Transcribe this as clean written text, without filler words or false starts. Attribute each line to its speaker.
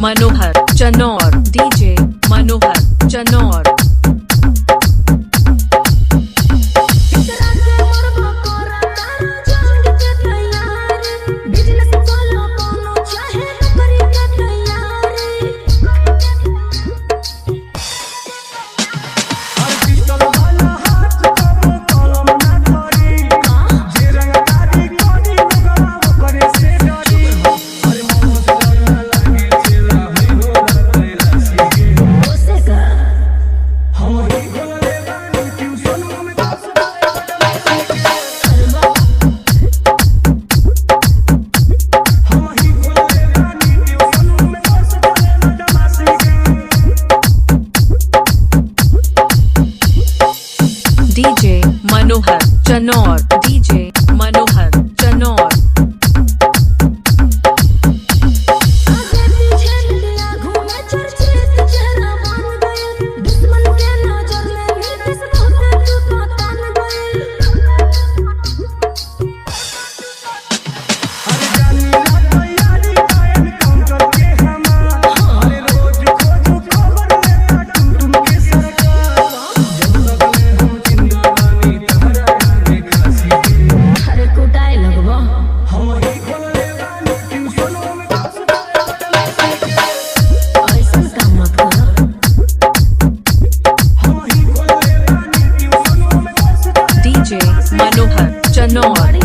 Speaker 1: Manohar Chanaur, DJ Manohar Chanaur.
Speaker 2: इकरा के मरबो कोरा तारा जंग के तैयारी, बिजनेस खोलो कोनो चाहे नौकरी के तैयारी।
Speaker 3: हर पिस्टल वाला हाथ कबो कलम ना धरी, जे रंगदारी करी लोगवा ओकरे से डरी। अरे मोह से डर लागे चेला होई हो कैलाशी के।
Speaker 2: ओसे का
Speaker 3: हम ही खोलले बानी ट्यूशन में दस बदमाशी के। हम ही खोलले बानी ट्यूशन में दस बदमाशी के।
Speaker 1: DJ Manohar Chanaur, DJ Manohar Chanaur.
Speaker 2: आगे पीछे मिलिया घूमे चर्चित चेहरा बन गइल, दुश्मन के नजर में नीतीश बहुते तू तो तन गइल।
Speaker 3: अरे जानी ना तैयारी कायन काउंटर के हमार, अरे रोज खोजो खबर लेता टुनटुन के सरकार। जब तकले हम जिंदा बानी तहरा आगे खांसी के।
Speaker 2: अरे कुटाए लगबो।
Speaker 3: हम ही खोलले बानी ट्यूशनों में दस बदमाशी के।
Speaker 2: ऐसन काम मत करो।
Speaker 3: हम ही खोलले बानी ट्यूशनों में दस
Speaker 1: DJ Manohar Chanaur.